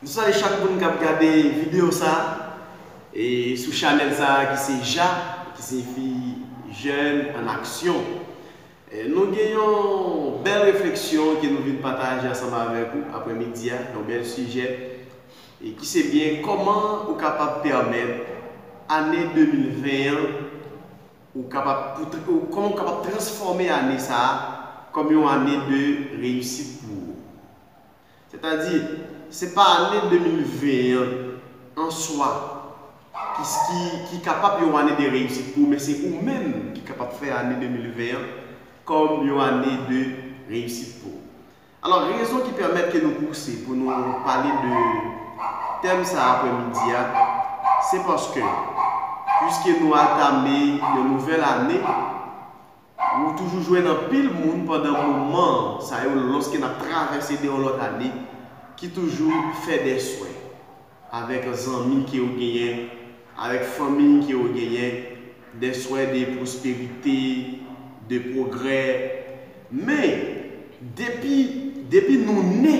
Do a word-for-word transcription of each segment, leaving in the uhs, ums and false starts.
Nou salye chak moun k ap gade videyo sa a, e sou chanèl sa a ki se JA, ki siyifi Jeunes en Action. E nou gen yon bèl refleksyon ke nou vin pataje ansanm avèk ou aprèmidi a, yon bèl sijè, e ki se byen kòman ou kapab pèmèt ane de mil ven an, ou kapab, pou tr-, ou, kòman ou kapab transfòme ane sa a kòm yon ane de reyisit pou ou. Sètadi, se pa ane de mil ven an an swa ki, ki, ki kapab yon ane de reyisit pou ou, men se ou menm ki kapab fè ane de mil ven an kòm yon ane de reyisit pou ou. Alò, rezon ki pèmèt ke nou pouse pou nou pale de tèm sa a aprèmidi a, se paske, piske nou atame yon nouvèl ane, ou toujou jwenn anpil moun pandan moman sa yo, lòske n ap travèse de yon lòt ane, ki toujou fè de swè avèk zanmi ke yo genyen, avèk fanmi ke yo genyen, de swè de pwosperite, de pwogrè. Men, depi, depi nou ne,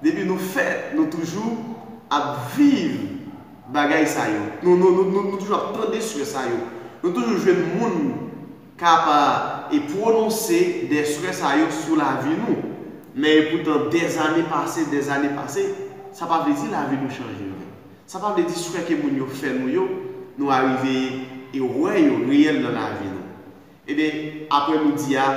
depi nou fèt, nou toujou ap viv bagay sa yo. Nou, nou, nou, nou, nou toujou ap tande swè sa yo. Nou toujou jwenn moun k ap, e, pwononse de swè sa yo sou lavi nou. Men epoutan, dèzane pase, dèzane pase, sa pa vle di lavi nou chanje vre. Sa pa vle di swè ke moun yo fè nou yo, nou arive e wè yo reyèl nan lavi nou. Ebyen, aprèmidi a,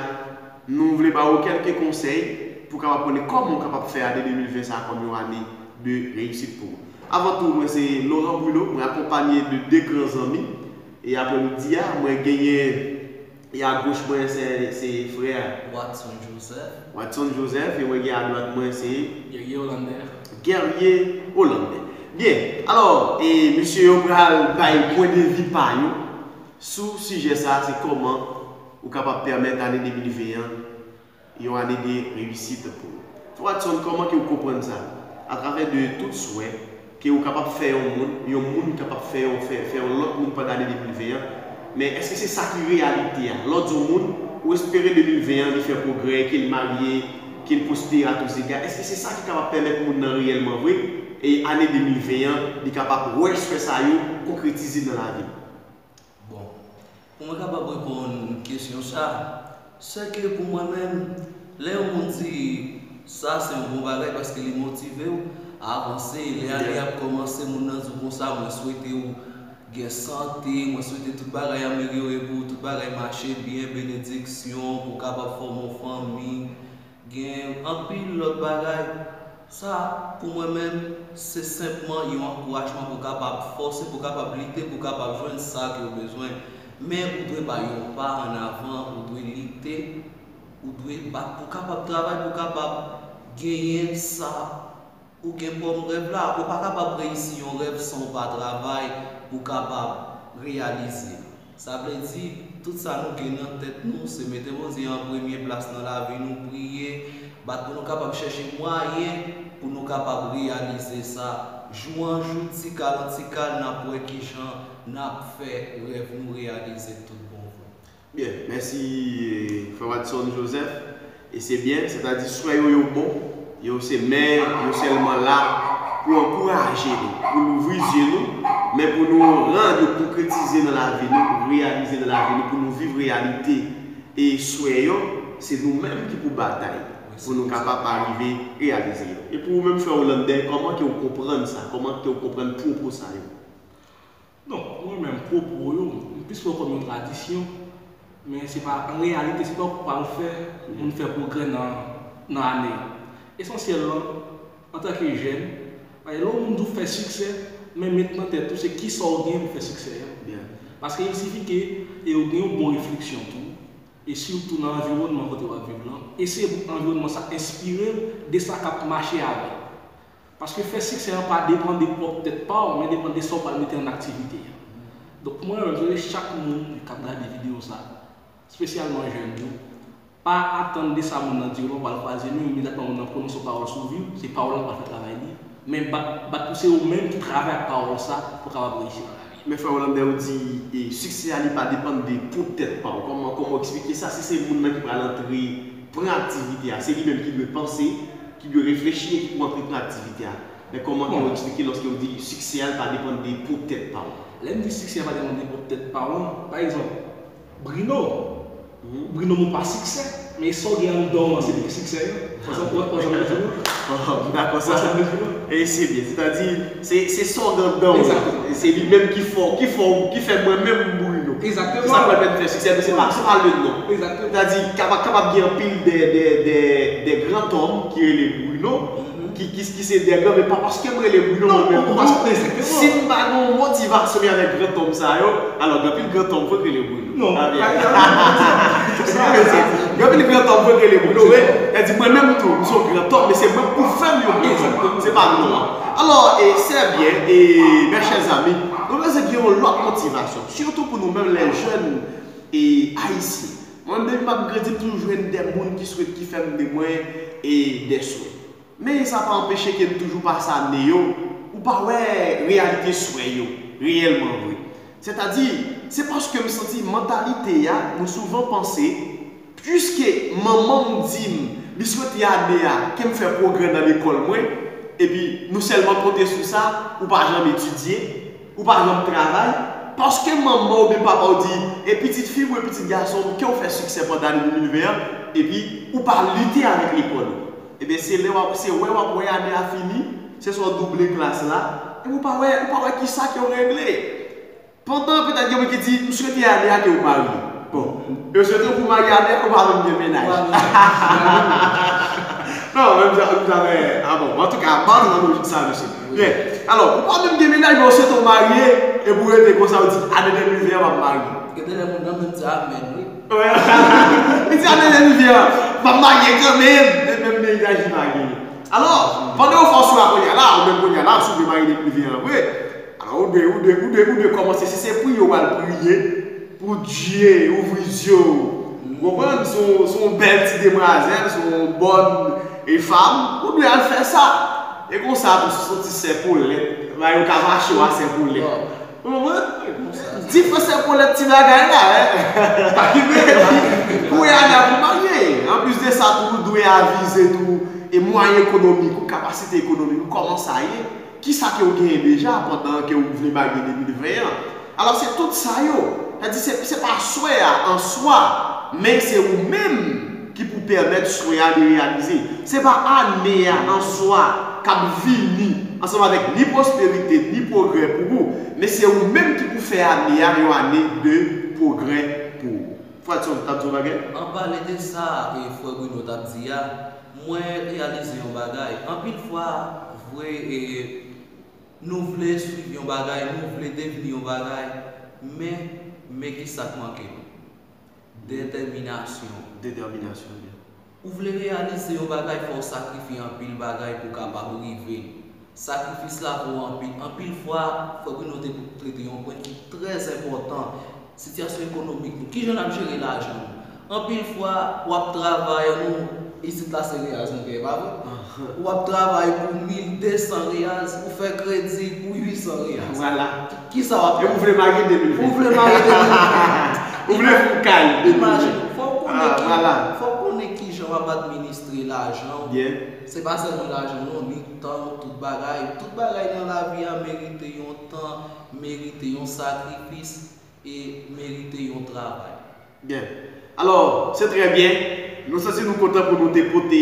nou vle ba ou kèlke konsèy pou w kapab konnen kòman w kapab fè ane de mil ven sa a kòm yon ane de reyisit pou ou. Avan tou, mwen se Laurent Bruno, mwen akonpanye de de gran zanmi. E aprèmidi a, mwen genyen, e agoch mwen, se, se frè Watson Joseph. Watson Joseph, e mwen gen adwat mwen, se Guerrier Hollander. Guerrier Hollander. Byen, alò, e mesye yo pral bay pwen de vi pa yo sou sijè sa a, se kòman ou kapab pèmèt ane de mil ven an yon ane de reyisit pou ou. Frè Watson, kòman ke ou konprann sa? Atravè de tout swè ke ou kapab fè yon moun, yon moun kapab fè yon, fè, fè yon lòt moun pandan ane de mil ven an, men èske se sa ki reyalite a? Lè w di yon moun, ou espere de mil ven an li fè pwogrè, ke l marye, ke l pwospere a tou zega, èske se sa ki kapab pèmèt moun nan reyèlman vre, e ane de mil ven an, li kapab wè swè sa yo konkretize nan lavi l? Bon, pou mwen kapab reponn kesyon sa, se ke pou mwen menm, lè yon moun di sa se yon bon bagay paske li motive w a avanse, lè ane ap kòmanse, moun nan di w konsa, mwen swete w gen sante, mwen swete tout bagay amelyore pou w, tout bagay mache byen, benediksyon, pou w kapab fòme yon fanmi, gen anpil lòt bagay. Sa, pou mwen menm, se senpman yon ankourajman pou w kapab fòse, pou w kapab lite, pou w kapab jwenn sa ke w bezwen. Men ou dwe bay yon pa annavan, ou dwe lite, ou dwe bat pou w kapab travay, pou w kapab genyen sa ou gen kòm rèv la. Ou pa kapab reyisi yon rèv san w pa travay pou w kapab reyalize. Sa vle di, tout sa nou gen nan tèt nou, se mete Bondye an premye plas nan lavi nou, priye, bat pou nou kapab chèche mwayen pou nou kapab reyalize sa. Jou an jou, ti kal an ti kal, n ap wè kijan n ap fè rèv nou reyalize tout bon vre. Byen, mèsi, eh, frè Watson Joseph. E se byen, sètadi swè yo, yo bon, yo se, men yo sèlman la pou ankouraje nou, pou louvri zye nou, men pou nou rann yo konkretize nan lavi nou, pou reyalize nan lavi nou, pou nou viv reyalite e swè yo, se nou menm ki pou batay pou nou kapab arive reyalize yo. E pou ou menm, frè Hollander, kòman ke w konprann sa? Kòman ke w konprann pwopo sa yo? Non, mwen menm, pwopo yo, m plis wè kòm yon tradisyon, men se pa, an reyalite, se pa w k pral fè moun fè pwogrè nan, nan ane an. Esansyèl lan, antanke jèn, paske lè yon moun di w fè siksè, men met nan tèt ou se kisa w genyen pou fè siksè a. Paske il sifi ke e w gen yon bon refleksyon tou, e sitou nan anviwònman kote w ap viv lan, e se anviwònman sa enspire w de sa k ap mache avè w. Paske fè siksè an pa depann de pwòp tèt pa w, men depann de sa w pral mete an aktivite a. Donk, mwen menm, se chak moun k ap gade videyo sa, espesyalman jèn yo, pa atann de sa moun nan di w lan, w pral kwaze men w, imedyatman moun nan pwononse yon pawòl sou vi w, se pawòl lan k pral fè travay li. Men bat, bat pou se ou menm ki travay ak pawòl sa pou w kapab reyisi nan lavi. Men frè Hollander, ou di, e, siksè a li pa depann de pwòp tèt pa w. Kòman, kòman w eksplike sa? Si se moun nan ki pral antre pran aktivite a, se li menm ki dwe panse, ki dwe reflechi e ki pou antre pran aktivite a. Men kòman ke w eksplike lòske w di siksè a pa depann de pwòp tèt pa w? Lè m di siksè a pa depann de pwòp tèt pa w, pa egzanp, Bruno. Bruno, mon pa siksè, men sa w gen anndan w an, se li ki siksè a. Ou konprann sa m vle di w? M dakò sa. E se byen, sètadi, se, se sa w gen anndan w an. Se li menm ki fè w, ki fè w, ki fè mwen menm Bruno. Se sa k fè m fè siksè, men se pa, se pa le non. Sètadi, kapab, kapab gen anpil de, de, de, de gran tòm ki rele Bruno, ki, ki, ki se de gran, men pa paske m rele Bruno mwen menm, paske si m pa gen yon motivasyon avèk gran tòm sa yo, alò gen anpil gran tòm vre k rele Bruno. Non, pa gen anpil gran tòm vre k rele Bruno, men, sètadi mwen menm tou, m se yon gran tòm, men se mwen k pou fè m yon gran tòm. Se pa non an. Alò, e, se byen, e, mes chers amis, nou bezwen gen yon lòt motivasyon, sitou pou nou menm les jeunes, e, ayisyen. Mwen menm, depi m ap grandi, m toujou jwenn de moun ki swete, ki fè m de mwen, e, de swè. Men sa pa anpeche ke m toujou pase ane yo, ou pa wè reyalite swè yo, reyèlman vre. Sètadi, se paske m santi mantalite a, nou souvan panse, piske manman m di m, li swete ane a, ke m fè pwogrè nan lekòl mwen, epi nou sèlman konte sou sa, ou pa janm etidye, ou pa janm travay, paske manman oubyen papa w di, e pitit fi m, e pitit gason m, ke w fè siksè pandan ane de mil ven an, epi ou pa lite avèk lekòl ou. Ebyen, se lè w ap, se wè w ap wè ane a fini, se swa w double klas la, epi w pa wè, w pa wè kisa ke w regle. Pandan petèt gen moun ki di, m swete ane a ke w marye. Bon, yo swete w pou w marye ane a, ou pa menm gen mennaj. Non, menm jan, menm jan, men, a bon, antouka, m pa nan lojik sa, mesye. Byen, alò, ou pa menm gen mennaj, men w swete w marye, epi w rete konsa, w di, ane de mil ven an, m ap marye. Gen de lè moun nan menm di amèn, wi. Li di, ane de mil ven an, m ap marye kanmenm, men menm mennaj li pa genyen. Alò, pandan yo fè w swa kounye a la, ou menm kounye a la, si w vle marye de mil ven an vre, alò, ou dwe, ou dwe, ou dwe, ou dwe kòmanse, si se priye w pral priye, pou Dye ouvri zye w. Ou konprann? Se yon, se yon bèl ti demwazèl, se yon bòn, e, fanm, ou dwe al fè sa. E konsa tou, si se yon ti sè polèt, ba yo ka mache w a sè polèt. Ou konprann? Dife sè polèt ti bagay la, en. Pou ane a pou marye. Anplis de sa tou, ou dwe avize tou, e mwayen ekonomik ou, kapasite ekonomik ou, kòman sa ye. Kisa ke w genyen deja pandan ke w vle marye de mil ven an? Alò, se tout sa yo. Sètadi, se, se pa swè a an swa, men se ou menm ki pou pèmèt swè a de reyalize. Se pa ane a an swa k ap vini ansanm avèk ni pwosperite, ni pwogrè pou ou, men se ou menm ki pou fè ane a yon ane de pwogrè pou ou. Fwètson, w t ap di yon bagay? An pale de sa, e, frè Bruno t ap di a, mwen reyalize yon bagay. Anpil fwa, vre, e, nou vle swiv yon bagay, nou vle devni yon bagay, men, men kisa k manke nou? Detèminasyon. Detèminasyon, byen. Ou vle reyalize yon bagay, fò w sakrifye anpil bagay pou w kapab rive l. Sakrifis la vo anpil. Anpil fwa, fò ke nou te trete yon pwen ki trè enpòtan, sitiyasyon ekonomik nou. Kijan n ap jere lajan nou? Anpil fwa, w ap travay, nou, isit la se reyaz nou gen, pa vre? W ap travay pou mil de san reyaz, ou fè kredi pou uit san reyaz. Vwala. Ki, kisa w ap fè? E ou vle marye de mil ven. Ou vle marye de mil ven. Ou vle fè yon kay de mil ven. Imajine, fò w konnen ki, fò w konnen kijan w ap administre lajan w. Byen. Se pa sèlman lajan w non, ni tan w, tout bagay. Tout bagay nan lavi a merite yon tan, merite yon sakrifis e merite yon travay. Byen. Alò, se trè byen. Nou santi nou kontan pou nou te pote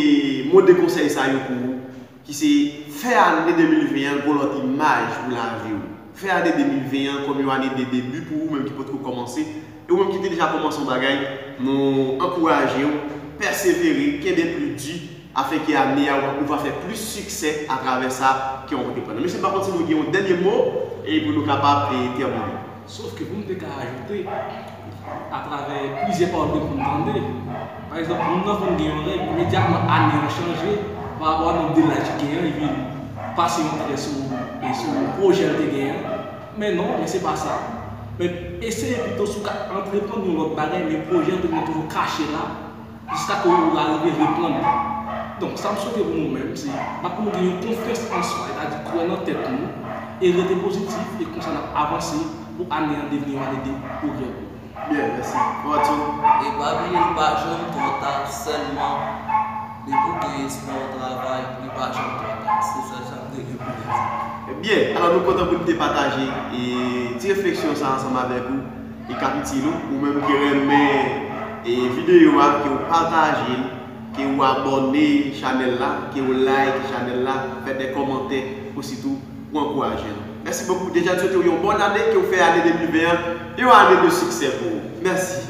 mo de konsèy sa yo pou ou, ki se fè ane de mil ven an gon lòt imaj pou lavi w. Fè ane de mil ven an kòm yon ane de debi pou ou menm ki potko kòmanse. E ou menm ki te deja kòmanse yon bagay, nou ankouraje w, pèsevere, kenbe pli di, afenke ane a, ou va fè plis siksè atravè sa ke w antreprann. Mesye, m pa konn si nou gen yon dènye mo, e pou nou kapab, e, tèmine. Sòf ke pou m te ka ajoute, atravè plizyè pawòl ke m konn tande, pa egzanp, moun nan konn gen yon règ, imedyatman ane an chanje, pa rapò a nonb de laj ki genyen, li vin pase yon trè sou, e sou pwojè l te genyen. Men non, men se pa sa. Men eseye pito si w ka antreprann yon lòt bagay, men pwojè an te toujou kache la, jiskaske w rive reprann li. Donk, sa m swete pou nou menm, se, m ap pou nou gen yon konfyans an swa, sètadi kwè nan tèt nou, e rete pozitif, e konsa n ap avanse pou ane an devni yon ane de pwogrè pou nou. Byen, mèsi. Watson? E pa bliye, li pa janm twò ta, sèlman depi w gen espwa w travay, li pa janm twò ta. Se sèl sa m te Byen, alò nou kontan pou n te pataje e ti refleksyon sa ansanm avèk ou. Li kap itil ou, ou menm ki renmen e videyo a, ke w pataje l, ke w abòne chanèl la, ke w like chanèl la, fè de kòmantè, ositou pou ankouraje nou. Mèsi bokou. Deja n swete w yon bòn ane, ke w fè ane de mil ven an yon ane de siksè pou ou. Mèsi.